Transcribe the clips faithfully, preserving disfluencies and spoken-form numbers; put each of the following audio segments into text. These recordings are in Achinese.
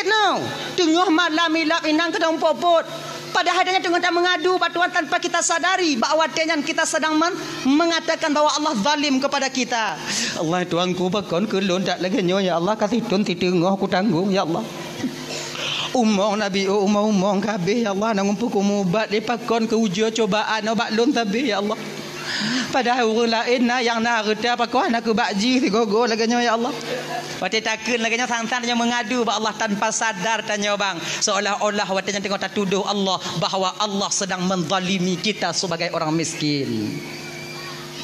Nyoe, teungoh malam ilap inong keudong popot. Padahai tanyoe teungoh tameungadu bak Tuhan tanpa kita sadari bahwa watée nyan kita sedang men-, mengatakan bahwa Allah zalim kepada kita. Allah Tuhanku, pakon keu lôn that lagée nyoe, ya Allah, ka siton siteungoh kutanggong, ya Allah. Umong Nabi, oh, umong-umong ka habéh, ya Allah, na ngumpul kumubat lé pakon keu ujoe cobaan nyoe bak lôn sabe, ya Allah. Padahai ureuëng laén na nyang na reuta pakon na keu bak jih sigoe-goe lagée nyoe, ya Allah. Watée takheun lagée nyoe, san-san nyoe meungadu bak Allah tanpa sadar tanyoe bang, seolah-olah watée nyan teungoh tatudoh Allah bahwa Allah sedang menzalimi kita sebagai orang miskin.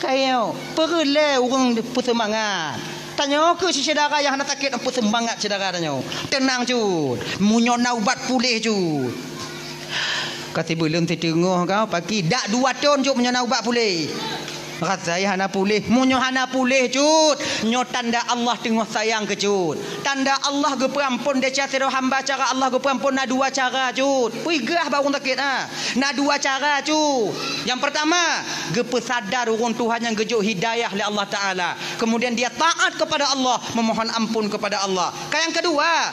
Kayo, peureulée ureuëng peuseumangat. Tanyoe keu syedara nyang hana sakét, peuseumangat syedara tanyoe. Teunang cut, meunyoe na ubat puléh cut. Ka sibuleuen siteungoh kau paki, dak dua thon cut meunyoe na ubat puléh. Rasai hana puléh, meunyoe hana puléh cut, nyoe tanda Allah teungoh sayang keu cut. Tanda Allah geupeuampon desya sidroe hamba, cara Allah geupeuampon na dua cara cut. Peugah bak ureuëng sakét ha. Na dua cara cut. Nyang peurtama, geupeusadar ureuëng Tuhan nyang geujok hidayah lé Allah Taala. Kemudian dia taat kepada Allah, memohon ampun kepada Allah. Ka nyang keudua,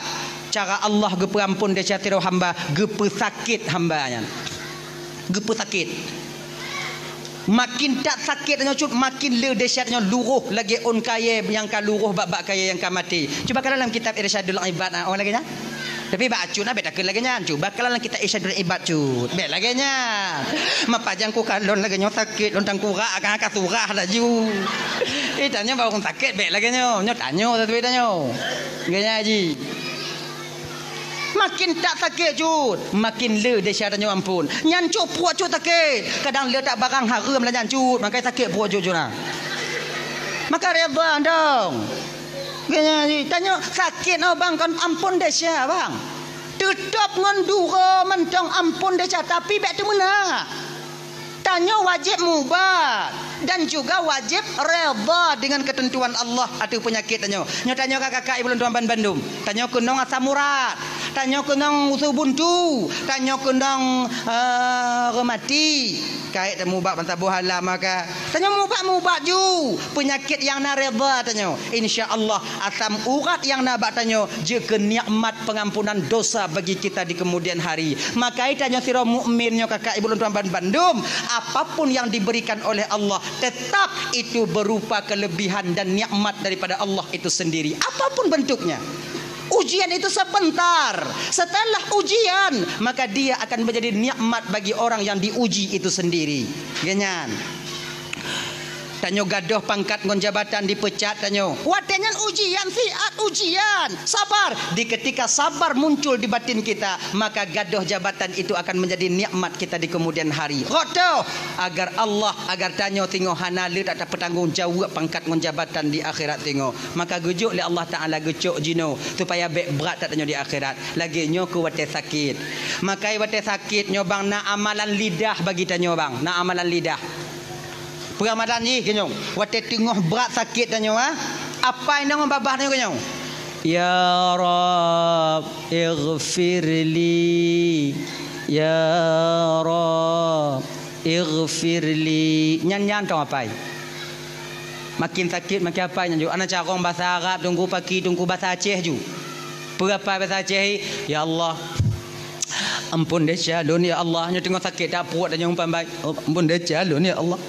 cara Allah geupeuampon desya sidroe hamba, geupeusakét hamba nyan. Geupeusakét. Makin that sakét nyoe cut, makin le dahsyat nyoe, luroh lagée ôn kayée nyang ka luroh bak-bak kayée nyang ka maté. Cuba kalon lam kitab Irsyadul Ibad, ah, oh lagée nyan. Tapi bak acut na bék takheun lagée nyan. Cuba kalon lam kitab Irsyadul Ibad cut. Bék lagée nyan. Mapajang ku kalon lagée nyoe sakét lôn tangkurak ka, ka surah laju. Eh, tanyoe bak ureuëng sakét bék lagée nyoe. Nyoe tanyoe, tapi tanyoe. Lagée nyan ji. Makin that sakét cut, makin le desya tanyoe ampon. Nyan cut pruet cut sakét. Kadang le that barang hareuem lah nyan cut, maka sakét pruet cut cut na. Maka reda dong. Tanyoe sakét nyoe bang kon ampon desya bang. Teutap ngon duro mantong ampon desya, tapi bék teumeunak. Tanyoe wajéb mubat dan juga wajéb reda dengan keuteuntuan Allah ateueh peunyakét tanyoe. Nyoe tanyoe ka kakak ibu lôn tuan ban bandum. Tanyoe keunong asam urat, tanyoe keunong usu buntu, tanyoe keunong, eh, rematik. Kayée tamubat ban saboh halaman ka. Tanyoe mubat-mubat ju peunyakét nyang na reda tanyoe. Insya Allah asam urat nyang na bak tanyoe jeuet keu nikmat pengampunan dosa bagi kita di kemudian hari. Maka tanyoe sidroe mukmin nyoe kakak ibu lôn tuan ban bandum, apapun yang diberikan oleh Allah tetap itu berupa kelebihan dan nikmat daripada Allah itu sendiri. Apapun bentuknya. Ujian itu sebentar. Setelah ujian, maka dia akan menjadi nikmat bagi orang yang diuji itu sendiri. Genyan. Tanyoe gadoh pangkat ngon jabatan, dipecat tanyoe. Watée nyan ujian, siat ujian. Sabar. Di ketika sabar muncul di batin kita, maka gadoh jabatan itu akan menjadi nikmat kita di kemudian hari. Rotoh agar Allah, agar tanyoe singoh hana le tak tapeutanggong jaweueb pangkat ngon jabatan di akhirat singoh. Maka geujok lé Allah Taala geucok jinoe supaya bék brat that tanyoe di akhirat. Lagée nyoe keu watée sakét. Maka watée sakét nyoe bang na amalan lidah bagi tanyoe bang, na amalan lidah. Peuramadan jih keunoe, watée teungoh brat sakét tanyoe, ha? Apai nong babah tanyoe keunoe. Ya Rabb, ighfirli. Ya Rabb, ighfirli. Nyan nyan tong apai. Makin sakét makin apai nyan ju. Ana carong bahasa Arab, tunggu paki, tunggu bahasa Aceh ju. Peue apai bahasa Aceh, ya Allah. Ampun desya lôn ya Allah, nyoe teungoh sakét that pruet tanyoe umpan bai. Oh, ampun desya lôn ya Allah.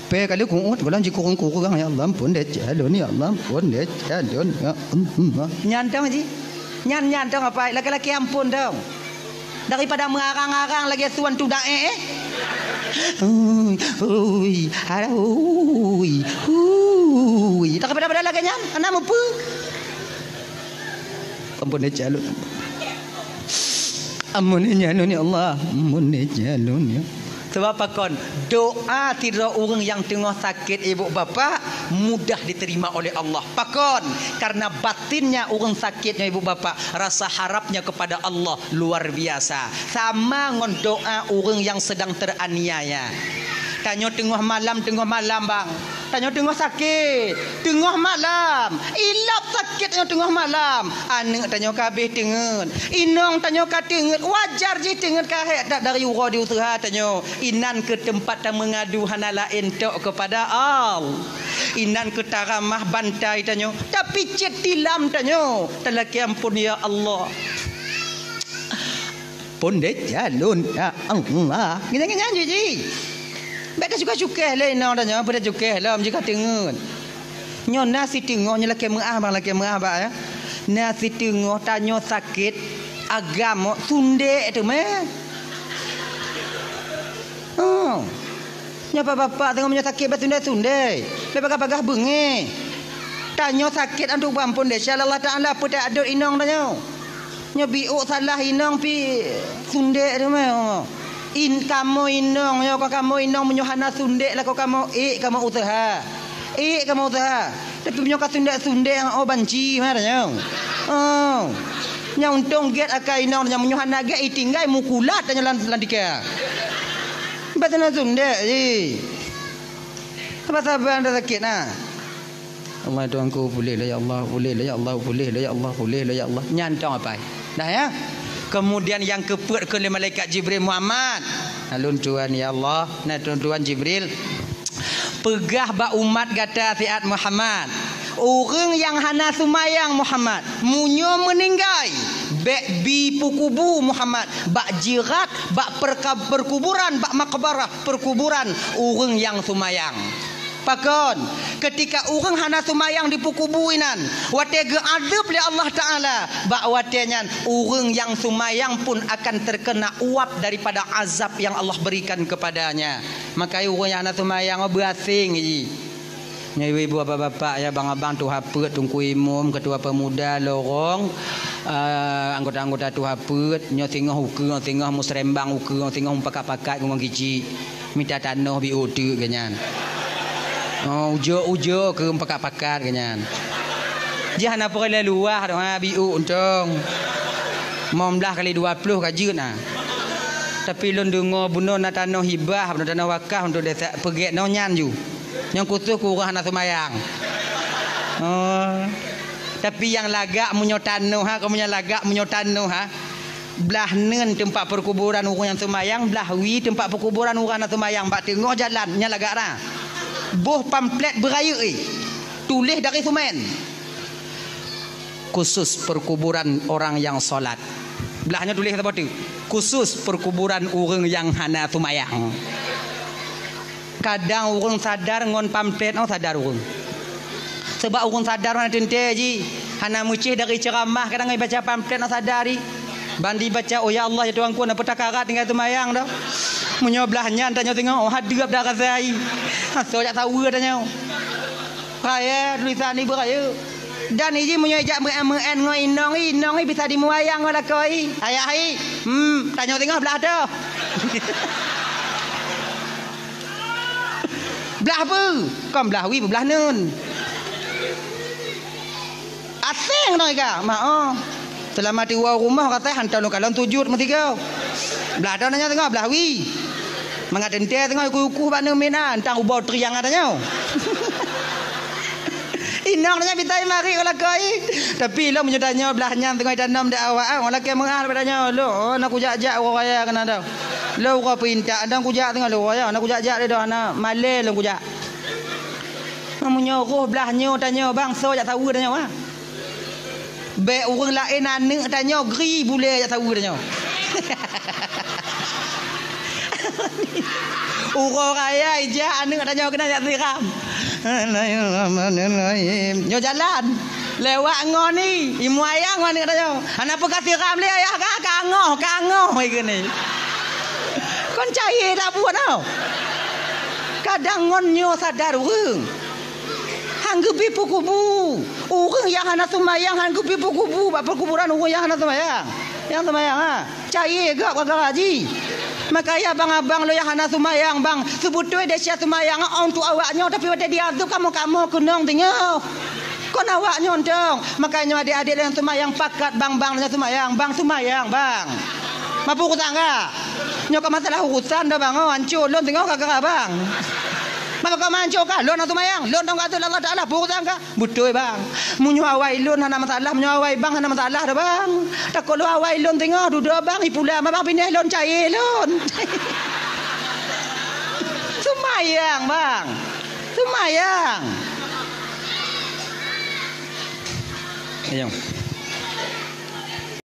Pé kali kuut, gohlom jikurong-kurong ya Allah, ampun desya lôn ya Allah, ampun desya lôn ya Allah. Nyan tong ji. Nyan nyan tong apai, laki-laki ampun tong. Daripada meurarang-arang lagée suan tuda eh. Ui, ui, alah, ui, ui. Daripada pada lagée nyan, anak mupu. Ampun desya lôn. Ampun desya lôn ya Allah. Ampun desya lôn ya. Sebab pakon, doa sidroe ureuëng nyang teungoh sakét ibu bapak mudah diterima oleh Allah. Pakon, karena batinnya ureuëng sakét nyoe ibu bapak, rasa harapnya kepada Allah luar biasa. Sama ngon doa ureuëng nyang sedang teraniaya. Tanyoe teungoh malam, teungoh malam bang. Tanyoe teungoh sakét, teungoh malam. Ilap sakét. Sakét nyoe teungoh malam, aneuk tanyoe ka habéh teungeut, inong tanyoe ka teungeut, wajar jih teungeut ka hék that dari uroe di useuha tanyoe. Inan keuh teumpat tameungadu, hana laén tok keupada Allah. Inan keuh taramah bantai tanyoe, tapicét tilam tanyoe, talakée amphon, ya Allah. Pondét jalon, ya Allah. Nyan, nyan, nyan, ji, ji. Bék tacukeh-cukeh lé inong tanyoe, peue tacukeh lom jih ka teungeut. Nyoe na siteungoh, nyoe lakée meuáh, bang, lakée meuáh, bak, ya. Na siteungoh tanyoe sakét, agam, sundek teumé. Oh. Nyoe bapak-bapak teungoh meunyoe sakét, bah sundek-sundek. Bék bagah-bagah beungéh. Tanyoe sakét antu bang pondét, insya Allah Taala peue tadot inong tanyoe. Nyoe biuk salah inong pi sundek teumé. In, kamoe inong, nyoe ka kamoe inong, meunyoe hana sundek lakoe kamoe, ék kamoe useuha. Ék kamoe useuha. Tapi meunyoe ka sundek-sundek, oh, banci meunan nyoe. Oh. Nyang untông gét akai inong, nyang meunyoe hana gét, itinggai mukulat tanyoe lam, lam tika. Bah sundek-sundek ji. Sabar-sabar, dah sakét na. Allah Tuhanku, puléh lé ya Allah, puléh lé ya Allah, puléh lé ya Allah, puléh lé ya Allah. Nyan tong apai. Dah ya. Kemudian nyang keupeuet kheun lé malaikat Jibril, Muhammad. Nah, lôn tuan ya Allah, nah lôn tuan Jibril. Peugah bak umat gata siat Muhammad. Ureuëng nyang hana seumayang Muhammad, meunyoe meuninggai, bék bi peukubu Muhammad, bak jirat, bak perka-, perkuburan, bak makbarah perkuburan ureuëng nyang seumayang. Pakon? Keutika ureuëng hana seumayang dipeukubu inan, watée geuadeueb lé Allah Taala, bak watée nyan ureuëng nyang seumayang pun akan terkena uap daripada azab yang Allah berikan kepadanya. Maka ureuëng nyang hana seumayang beuaséng jih. Nyoe ibu-ibu, bapak-bapak, ya, abang-abang, tuha peuet, teungku imum, ketua pemuda, lorong, eh, anggota-anggota tuha peuet, nyoe singoh ukeue, singoh musrembang ukeue, singoh mupakat-pakat ngon kicik. Mita tanoh biuk teuk geuh nyan. Oh, ujoe-ujoe keu pakat-pakat geuh nyan. Jih hana peureulée luwah doh, ha, biuk untông. Limong blaih kali dua ploh ka jeuet na. Tapi lôn deungoe bunoe na tanoh hibah, bunoe tanoh wakaf untuk desa, peugét nyoe nyan ju. Nyang khusos keu ureuëng hana seumayang. Oh. Tapi nyang lagak meunyoe tanoh, ha, kamoe nyang lagak meunyoe tanoh, ha. Blah neun teumpat peukuburan ureuëng nyang seumayang, blah wie teumpat peukuburan ureuëng hana seumayang, bak teungoh jalan, nyan lagak na. Boh pamflet beurayeuk, eh. Tuléh dari seumén. Khusus perkuburan orang yang salat. Blah nyoe tuléh saboh teuk. Khusus perkuburan ureuëng nyang hana seumayang. Kadang ureuëng sadar ngon pamflet nyoe sadar ureuëng. Sabab ureuëng sadar hana teuntée jih, hana meucéh dari ceuramah, kadang ibaca pamflet nyoe sadar jih. Ban dibaca, "Oh ya Allah, ya Tuhanku, na peue takarat tinggai seumayang doh." Meunyoe blah nyan tanyoe teungoh, oh, hadeueb dah rasa jih. Asoe jak saweue tanyoe. Raya tulisan ibu raya. Dan iji meunyoe ijak meu'en-meu'en ngon inong i, inong i bisa dimuayang ngon lakoe i. Ayah i, hmm, tanyoe teungoh blah toh. Blah peue? Kon blah wie, blah neun. Aséng ngon ika, mak oh. Seulama tiwoe rumoh katai hantom lôn kalon sujut meusigoe. Blah toh tanyoe teungoh blah wie. Mangat teuntée teungoh uku-uku bak neun minan, tang ubau triang tanyoe. Inong tanyoe bitai marit u lakoe. Tapi lôn meunyoe tanyoe blah nyan teungoh itanom di awak, ah, lakée meu'ah bak tanyoe, "Lôn, oh, na kujak-jak uroe raya keunan doh. Lôn uroe peuintat, na kujak teungoh lôn uroe raya, na kujak-jak lé doh, na malée lôn kujak." Meunyoe roh blah nyoe tanyoe bang, soe jak saweue tanyoe, ah. Bék ureuëng laén aneuk tanyoe gri bulée jak saweue tanyoe. Uroe raya ijak aneuk tanyoe keunan jak siram. Bismillahirrahmanirrahim. Nyoe jalan. Lewat ngon i, imuayang ngon aneuk tanyoe. Hana peue ka siram lé ayah ka, kangoh, kangoh ikeu ni. Kon cayée dak buet tau. Kadang ngon nyoe sadar ureuëng. Han geubi peukubu. Ureuëng nyang hana seumayang han geubi peukubu bak peukuburan ureuëng nyang hana seumayang. Nyang seumayang, ha. Cayée gak gara-gara jih. Makaya abang-abang lôn nyang hana seumayang, bang, seubeutôi desya seumayang untuk awak nyoe, tapi watée diazeueb kamoe-kamoe keunong teungoh. Kon awak nyoe tong. Makanya adék-adék lôn nyang seumayang pakat, bang, bang lôn nyang seumayang, bang seumayang, bang. Mampu urusan gak? Nyoe ka masalah urusan dah, bang, oh, hancô lôn teungoh gara-gara bang. Maka kau manco kah? Lôn hana seumayang. Lôn tong kata Allah Taala, peue urusan kah? Beutôi, bang. Meunyoe awai lôn hana masalah, meunyoe awai bang hana masalah dah, bang. Takot lôn awai lôn teungoh dudoe bang, ipula ma bang, pineh lôn cair lôn. Seumayang, bang. Seumayang. Ayang.